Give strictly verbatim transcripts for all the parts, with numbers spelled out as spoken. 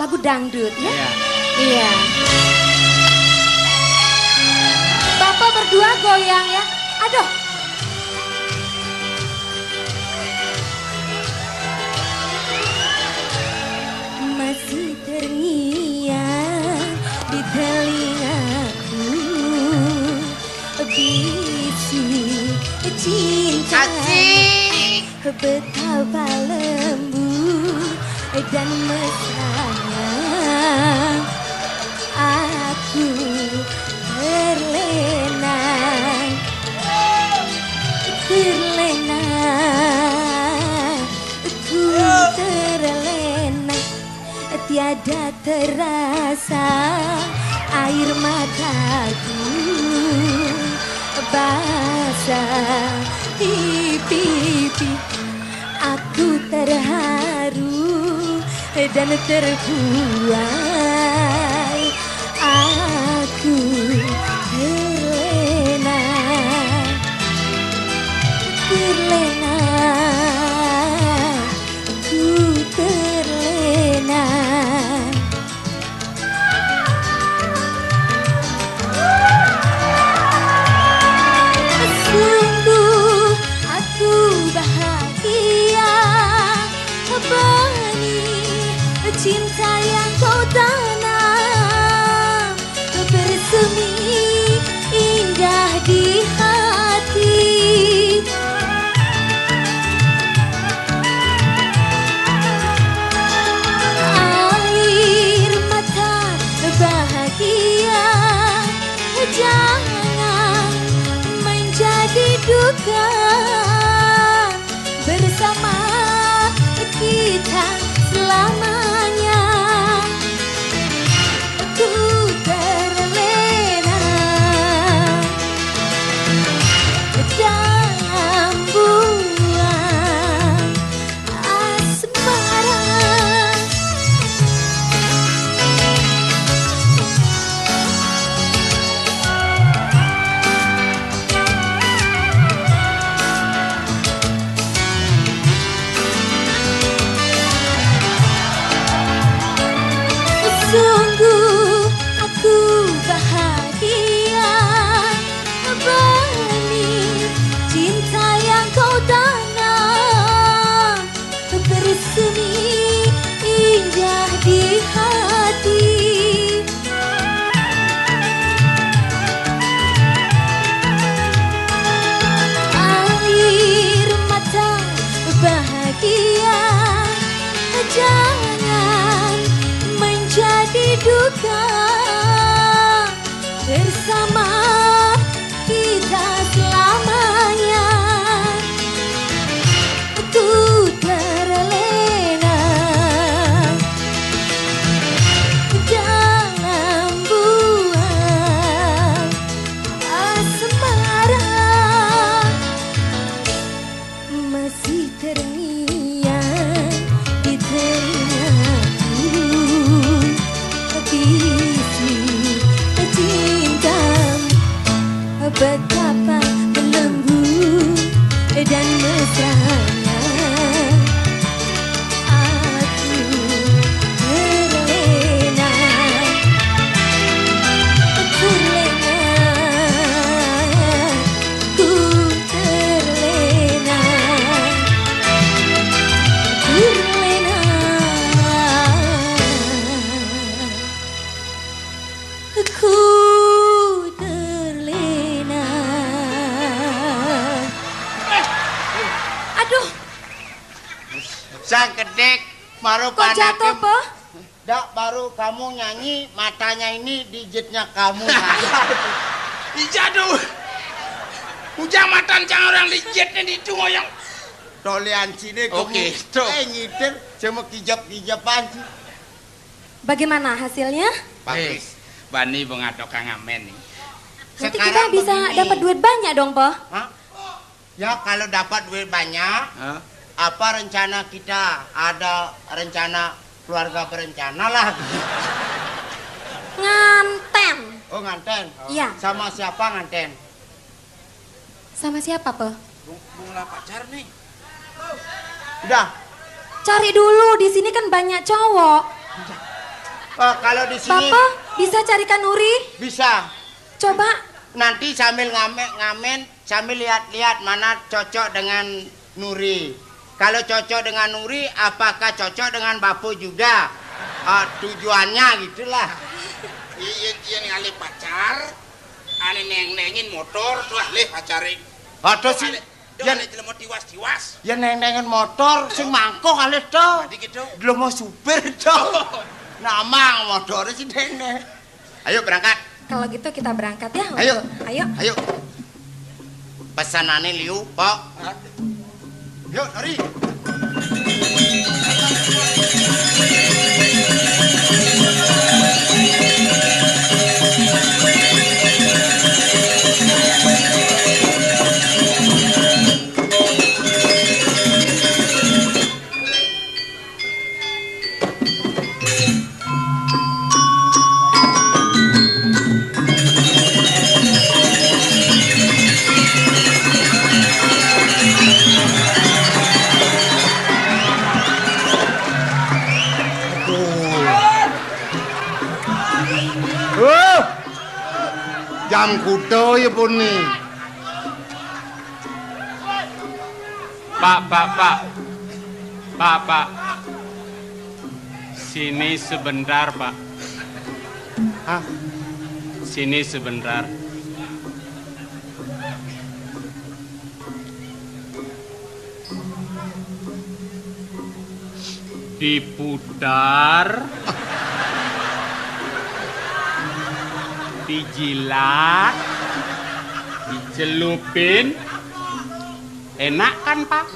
Lagu dangdut ya? Iya. Iya. Bapak berdua goyang ya. Aduh. Masih terngiang di telingaku bisi cinta. Asik. Betapa lembut dan mesranya. Aku terlena, terlena, ku terlena. Tiada terasa air mataku basah di pipi. Aku terharu dan terbuai. Aku terlena, terlena, ku terlena. Sungguh aku bahagia, benih cinta yang kau tanam bersemi indah di hati. Air mata bahagia jangan menjadi duka bersama kita selamanya. Ku terlena dalam buah asmara. Sungguh aku bahagia, benih cinta yang kau tanam bersemi indah di hati. Air mata bahagia jangan menjadi duka bersama kita selamanya. Ku terlena dalam buah asmara. Masih terngiang di telingaku bisi cintamu, betapa lembut dan mesranya. Aku terlena, terlena, ku terlena, terlena, ku terlena. Aduh. Sang kedek, baru kok jatuh, Peh? Dak, baru kamu nyanyi, matanya ini dijitnya kamu. Ijadu. Ujang matan cang orang dijitnya di itu ngoyang. Tolean sini. Oke, kamu. Tuh. Eh, ngitir, cuma kijap-kijapan sih. Bagaimana hasilnya? Bagus. Eh, bani bengadok Kang Amen nih. Nanti sekarang kita bisa begini. Dapat duit banyak dong, Peh. Hah? Ya, kalau dapat duit banyak, hah? Apa rencana kita? Ada rencana keluarga berencana lah. Nganten. Oh, nganten? Iya. Sama siapa nganten? Sama siapa, Peh? Bung, bung lah pacar nih. Udah. Cari dulu, di sini kan banyak cowok. Udah. Oh, kalau di sini Bapak bisa carikan Nuri? Bisa. Coba. Nanti sambil ngamen-ngamen, sambil lihat-lihat mana cocok dengan Nuri. Kalau cocok dengan Nuri, apakah cocok dengan Bapak juga? Ah, tujuannya gitulah. Iya, iya, nih, alih pacar, ane neng-nengin motor, tuh alih pacare. Aduh sih. Alih, tuh ya, alih jelema tiwas-tiwas. Ya neng-nengin motor, sing mangko alih to. Tadi gitu. Jelema supir to. Namang motor sih neng. Ayo berangkat. Kalau gitu kita berangkat ya. Ayo. Ayo. Ayo. Pesanane liu, Pok. Hah? Yuk, mari. Oh, jam kuda ya pun nih. Pak, Pak, Pak. Pak, Pak. Sini sebentar, Pak. Hah? Sini sebentar. Diputar, dijilat, dicelupin. Enak kan, Pak?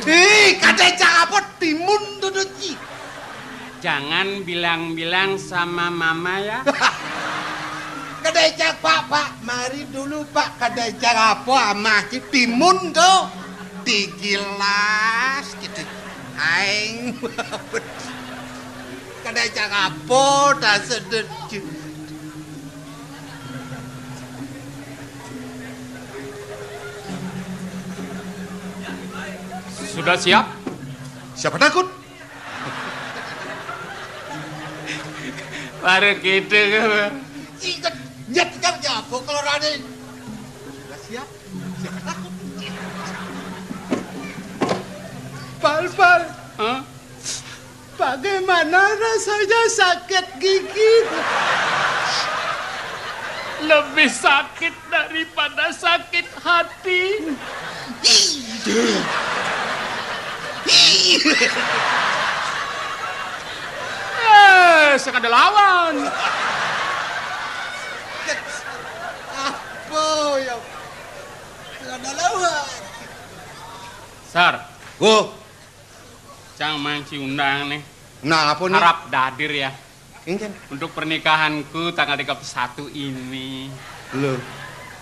Ih, kada cak apa timun dudut. Jangan bilang-bilang sama mama ya. Kada icak, Pak, Pak. Mari dulu, Pak. Kada icak apa, amah ci timun tu. Digilas gitu. Aing. Kada icak apa, tak sedut. Sudah siap? Siapa takut? Baru gitu. Ingat, nyet kan apa kalau Raden? Sudah siap? Siapa takut? Pal, pal. Hah? Bagaimana rasanya sakit gigi? Lebih sakit daripada sakit hati. Eh, sekada lawan. Apa ya? Kada lawan. Sar. Wo. Cang mang ci undang nih. Nah, apa nih? Harap dadir ya. Injen. Untuk pernikahanku tanggal tiga puluh satu ini. Loh.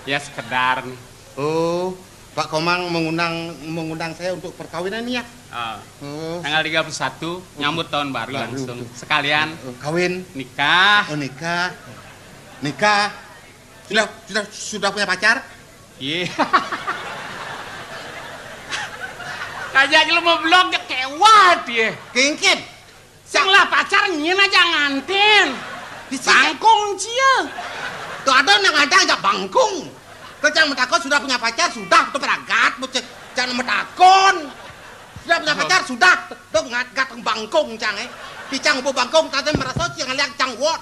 Ya sekedar nih. Oh, Pak Komang mengundang mengundang saya untuk perkawinan nih ya? Ah. Oh. Tanggal tiga puluh satu nyambut tahun baru. Baru langsung. Tuh. Sekalian. Oh, kawin. Nikah. Oh, nikah. Nikah. Sudah sudah sudah punya pacar? Iya. Kajak lu mau blok ya kewat ya. Kengken. Sing lah pacar nyen aja nganten. Bisi. Bangkung cia. Tuh ada nang ada aja bangkung. Kecang metakon sudah punya pacar, sudah tuh beragat, bocah. Jangan metakon. Sudah punya pacar, sudah. Tuh ngat gat bangkung cang eh. Picang bu bangkung tadi merasa cang liang cang wot.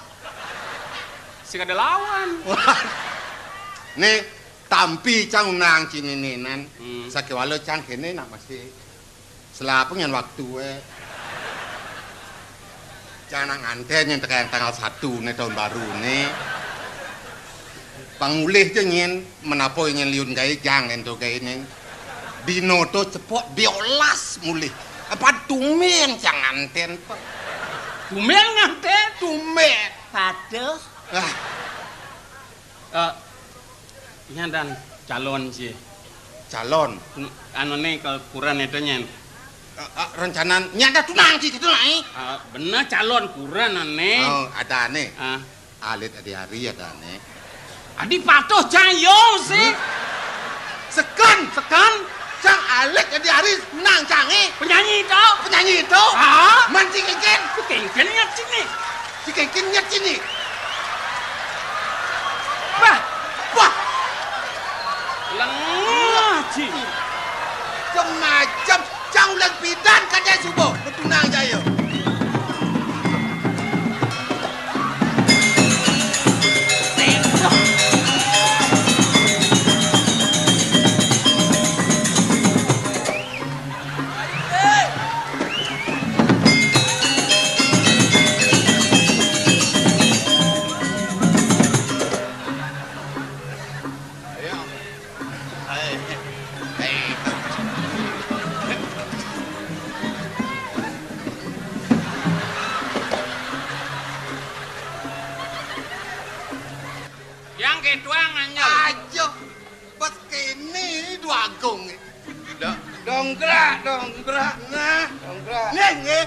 Sing ada lawan. Nih, tampi cang undang cininenan. Hmm. Sakiwala cang kene nak masih selapeng yang waktu eh. Cang nak nganten yang tekan tanggal satu nih tahun baru nih. Pangulih je nyen menapo nyen liun gae jang ento gae ning. Dino to cepok diolas mulih. Apa tumen cang nganten, Pak? Tumen nganten? Tumen. Paduh. Ah. Eh, nya dan calon sih. Calon? N-, anu nih, kalau kuran itu nyen. Eh, eh, rencana nya ada tunang sih, itu naik. Eh, bener calon kuran ane. Oh, ada ane. Ah. Alit adi hari ada ane. Adi patuh cang yo sih. Hmm? Sekan, sekan. Cang alit adi hari nang cange. Penyanyi itu. Penyanyi itu. Ah? Mancing ikan. Oke. Kene nyet sini. Si kengkin nyet sini. Wah, wah. Lengah, Ji. Macem-macem. Cang ulang pidan kate subuh. Betunang jaya. Yang ketuang anyar. Aja. Bas kene Dwagung. Dongkrak, dongkrak. Nah, dongkrak. Nggih, nggih.